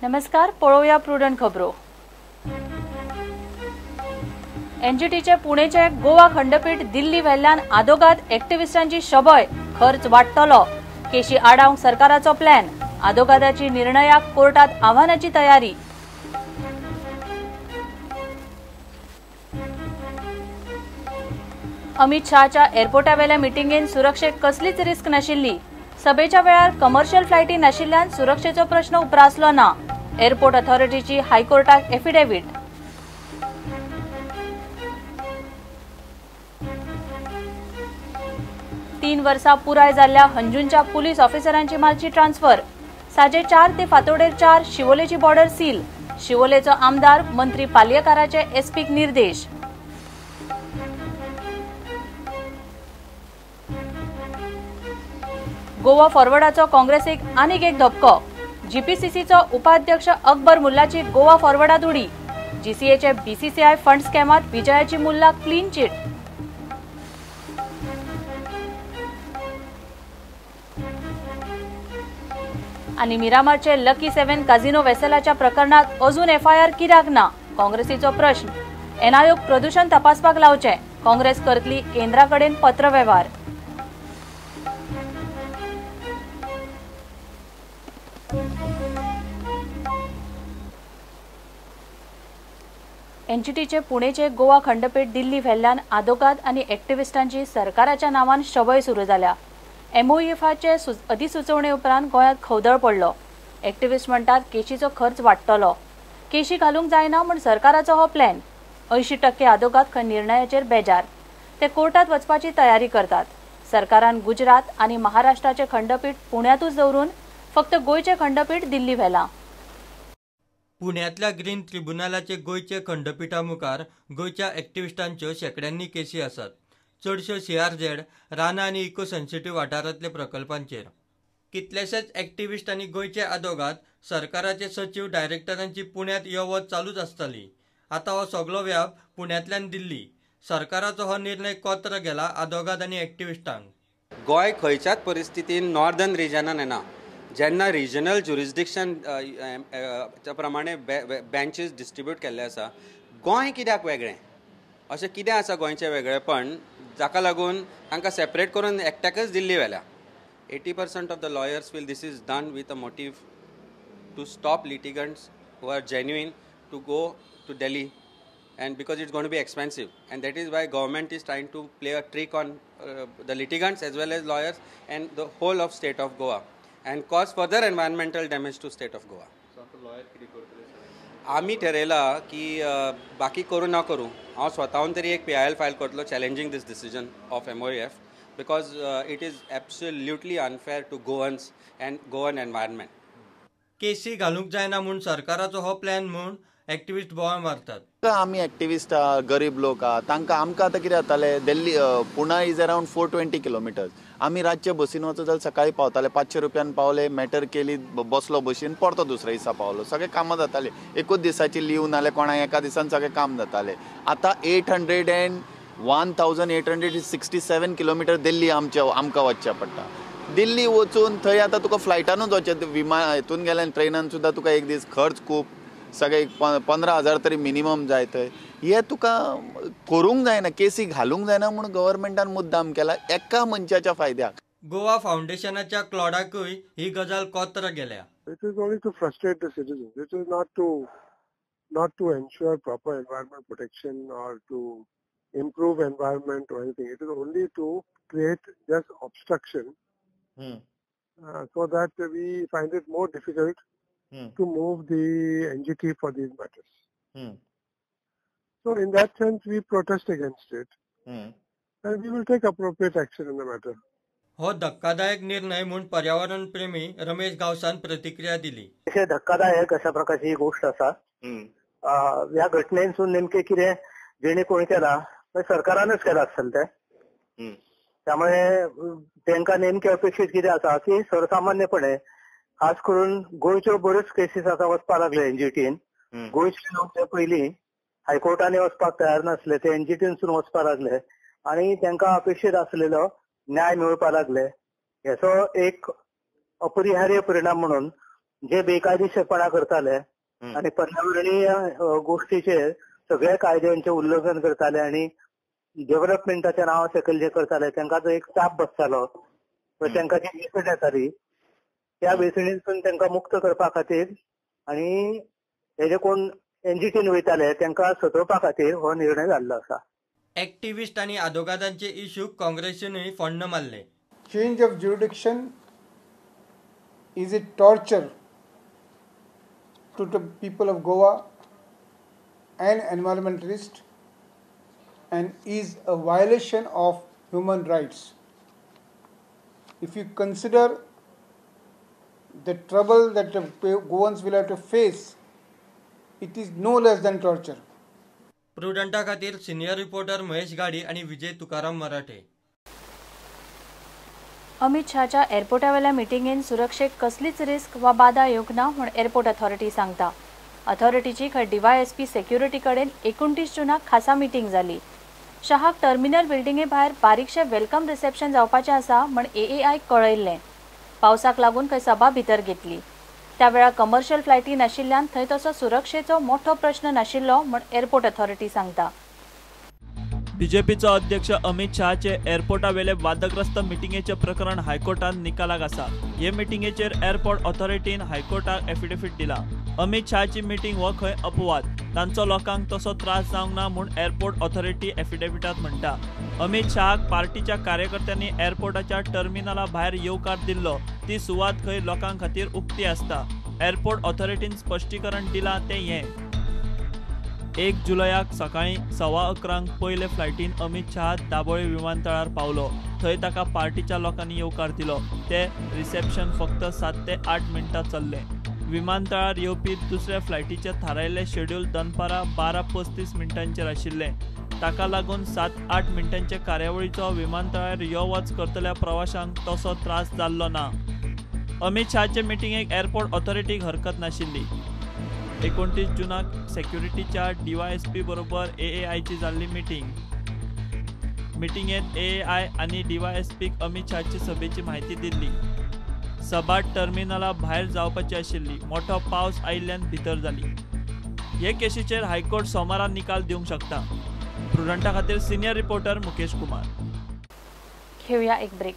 नमस्कार, पळोवया प्रुडंट खबरो. एनजीटीचे पुणेचे गोवा खंडपीठ दिल्ली व्हेल्ल्यान आदोगाद एक्टिविस्टांची शबय, खर्च वाडटलो. केशी आडावंक सरकाराचो प्लॅन. आदोगादाची निर्णयाक कोर्टात आव्हानाची तयारी. अमित शहाच्या एअरपोर्टावेल्या मिटिंगेन सुरक्षेक कसलीच रिस्क नाशिल्ली. सभेच्या वेळार कमर्शियल फ्लायटी नाशिल्ल्यान सुरक्षेचो प्रश्न उप्रासलो ना. Airport अथॉरिटीची हायकोर्टाक affidavit. तीन वर्सां पुराय जाल्ल्या हंजूंच्या पुलीस ऑफिसरांची मालची ट्रान्सफर. 4:15 ते फातोडेर 4 शिवोलेची बॉर्डर सील. शिवोलेचो आमदार मंत्री पालयेकाराचे एसपीक निर्देश. गोवा फॉरवर्डाचो काँग्रेसीक आनीक एक धपको. जीपीसीसीचो उपाध्यक्ष अकबर मुल्लाची गोवा फॉरवर्डात उडी. जीसीएचे बीसीसीआय फंड स्कॅमात विजयाची मुल्ला क्लीन चिट. आणि मिरामारचे लकी 7 काझिनो वेसलाच्या प्रकरणात अजून एफआयआर कित्याक ना, काँग्रेसीचो प्रश्न. एनआयओक प्रदूषण तपासपाक लावचें, काँग्रेस करतली केंद्रा कडेन पत्रवेव्हार. एनजीटीचे पुणेचे गोवा खंडपीठ दिल्ली व्हेल्ल्यान आदोगाद आनी एक्टिविस्टांची सरकाराच्या नांवान शबय सुरू जाल्या. एमओएफाचे अधिसुचोवणे उपरांत गोंयांत खवदळ पडलो. एक्टिविस्ट म्हणटात केशीचो खर्च वाडटलो. केशी घालूंक जायना म्हूण सरकाराचो हो प्लॅन. 80% आदोगाद खंय निर्णयाचेर बेजार. ते कोर्टात वचपाची तयारी करतात. सरकारान गुजरात आनी महाराष्ट्राचे खंडपीठ पुण्यांतूच दवरून फक्त गोंयचे खंडपीठ दिल्ली व्हेलां. पुण्यांतल्या ग्रीन ट्रिब्युनलाचे गोंयचे खंडपीठा मुखार गोंयच्या एक्टिविस्टांच्यो शेंकड्यांनी केशी आसात. चडश्यो सीआरझेड, रानां आनी इको सेन्सिटीव वाठारांतले प्रकल्पांचेर. कितलेशेच एक्टिविस्ट आनी गोंयचे आदोगाद सरकाराचे सचीव डायरेक्टरांची पुण्यांत यो वच चालूच आसताली. आतां हो सगलो व्याप पुण्यांतल्यान दिल्ली. सरकाराचो हो निर्णय कोत्र गेला आदोगाद आनी एक्टिविस्टांक. गोंय खंयच्याच परिस्थितीन नॉर्दर्न रिजनान येना. जेन्ना रिजनल ज्युरिस्डिक्शन प्रमाणे बेंचीस डिस्ट्रिब्यूट केल्ले आसा, गोंय कित्याक वेगळें, अशें कितें आसा गोंयचें वेगळेपण जाका लागून तांकां सेपरेट करून एकट्याकच दिल्ली व्हेल्या. 80% of the lawyers feel this is done with a motive to stop litigants who are genuine to go to Delhi, and because it's gonna be expensive, and that is why government is trying to play a trick on the litigants as well as lawyers and the whole of state of Goa and cause further environmental damage to state of Goa. आमी ठरयला की बाकी करूं ना करूं, हांव स्वताहून तरी एक PIL file करतलो challenging this decision of MOEF, because it is absolutely unfair to Goans and Goan environment. केसी घालूंक जायना म्हूण सरकाराचो हो प्लॅन म्हूण एक्टिविस्ट बोवाळ मारतात. आमी एक्टिविस्ट गरीब लोक आहा, तांकां आमकां आतां कितें जातालें, Delhi Pune is around 420 kilometres. आमी रातचे बसीन वचत जाल्यार सकाळीं पावताले, 500 रुपयान पावले, मॅटर केली, बसलो बशीन, परतो दुसऱ्या दिसा पावलो, सगळें कामां जातालीं. एकूच दिसाची लीव नाल्यार कोणाक एका दिसान सगळें काम जातालें. आतां 801,867 किलोमिटर दिल्ली आमकां वचचें पडटा. दिल्ली वचून थंय आतां तुका फ्लायटानूच वचचें, विमान हितून गेल्यार ट्रेनान सुद्दां तुका एक दीस खर्च खूब, सगळे 15,000 तरी मिनिमम जाय थंय. हे तुका करूंक जायना, केसी घालूंक जायना म्हूण गव्हर्मेंटान मुद्दाम केला एका मनशाच्या फायद्याक. गोवा फावंडेशनाच्या क्लॉडाकूय ही गजाल कोत्र गेल्या. It is only to frustrate the citizens. It is not to ensure proper environment protection or to improve environment or anything. It is only to create just obstruction so that we find it more difficult to move the NGT for these matters. So in that sense, we protest against it, and we will take appropriate action in the matter. हो धक्कादायक निर्णय म्हूण पर्यावरण प्रेमी रमेश गांवसान प्रतिक्रिया दिली. अशें धक्कादायक अशा प्रकारची ही गोष्ट आसा. ह्या घटनेसून नेमके कितें जेणे कोणी केला, सरकारानच केला आसतलें तें. त्यामुळे तांकां नेमके अपेक्षीत कितें आसा की सर्वसामान्यपणे खास करून गोंयच्यो बऱ्योच केसीस आतां वचपाक लागले एनजीटीन. गोंयचे लोक ते पयलीं हायकोर्टांनी वचपाक तयार नासले, ते एनजीटीनसून वचपाक लागले आनी तांकां अपेक्षीत आसलेलो न्याय मेळपाक लागले. हेचो एक अपरिहार्य परिणाम म्हणून जे बेकायदेशीरपणा करताले आनी पर्यावरणीय गोष्टीचेर सगळ्या कायद्यांचे उल्लंघन करताले आनी डेव्हलपमेंटाच्या नांवा सकयल जे करताले तांकां जो एक चाप बसतालो, तांकां जी वेसण येताली त्या वेसणीतून तांकां मुक्त करपा खातीर आनी हे जे कोण एनजीटीन वयताले तांकां सतोवपा खातीर हो निर्णय जाल्लो आसा. एक्टिविस्ट आनी आदोगादांचे इश्यूक काँग्रेसीनूय फोण्ण मारले. Change of jurisdiction is a torture to the people of Goa and environmentalists and is a violation of human rights. If you consider the trouble that the Goans will have to face, it is no less than torture. प्रुडंटा खातीर senior reporter Mahesh गाडी आणि विजय तुकाराम मराठे. अमित शहाच्या एअरपोर्टावेल्या मिटिंगेन सुरक्षेक कसलीच risk वा बादा येवंक ना म्हूण airport authority सांगता. अथॉरिटीची खंय डीवायएसपी सेक्युरिटी कडेन 29 जूनाक खासा मिटींग जाली. शहाक टर्मिनल बिल्डिंगे भायर बारीकशें welcome reception जावपाचें आसा म्हण एएआयक कळयल्लें. पावसाक लागून खंय सभा भितर घेतली. त्या वेळार कमर्शियल फ्लायटी नाशिल्ल्यान थंय तसो सुरक्षेचो मोठो प्रश्न नाशिल्लो म्हण एअरपोर्ट अथॉरिटी सांगता. बीजेपीचो अध्यक्ष अमित शहाचे एअरपोर्टावेले वादग्रस्त मिटिंगेचे प्रकरण हायकोर्टान निकालाक आसा. हे मिटिंगेचेर एअरपोर्ट ऑथॉरिटीन हायकोर्टाक एफिडेवीट दिला. अमित शहाची मिटिंग हो खंय अपवाद, तांचो लोकांक तसो त्रास जावंक ना म्हूण एअरपोर्ट ऑथॉरिटी एफिडेविटात म्हणटा. अमित शहाक पार्टीच्या कार्यकर्त्यांनी एअरपोर्टाच्या टर्मिनला भायर येवकार दिल्लो, ती सुवात खंय लोकां खातीर उक्ती आसता. एअरपोर्ट ऑथॉरिटीन स्पश्टीकरण दिलां तें हें. 1 जुलयाक सकाळीं 11:15 पयले फ्लायटीन अमित शहा दाबोळी विमानतळार पावलो. थंय ताका पार्टीच्या लोकांनी येवकार दिलो. ते रिसेप्शन फक्त 7 ते 8 मिनटां चल्लें. विमानतळार येवपी दुसऱ्या फ्लायटीचें थारायल्लें शेड्यूल दनपारां 12:35 मिनटांचेर आशिल्लें. ताका लागून 7-8 मिनटांचे कार्यावळीचो विमानतळार यो वच करतल्या प्रवाशांक तसो त्रास जाल्लो ना. अमित शहाचे मिटिंगेक एअरपोर्ट ऑथॉरिटीक हरकत नाशिल्ली. 29 जूनाक सेक्युरिटीच्या डीवायएसपी बरोबर एएआयची जाल्ली मिटींग. मिटिंगेत एएआय आनी डीवायएसपीक अमित शहाची सभेची म्हायती दिल्ली. सभा टर्मिनला भायर जावपाची आशिल्ली. मोठो पावस आयिल्ल्यान भितर जाली. हे केशीचेर हायकोर्ट सोमारा निकाल दिवंक शकता. प्रुडंटा खातीर सिनियर रिपोर्टर मुकेश कुमार. घेऊया एक ब्रेक.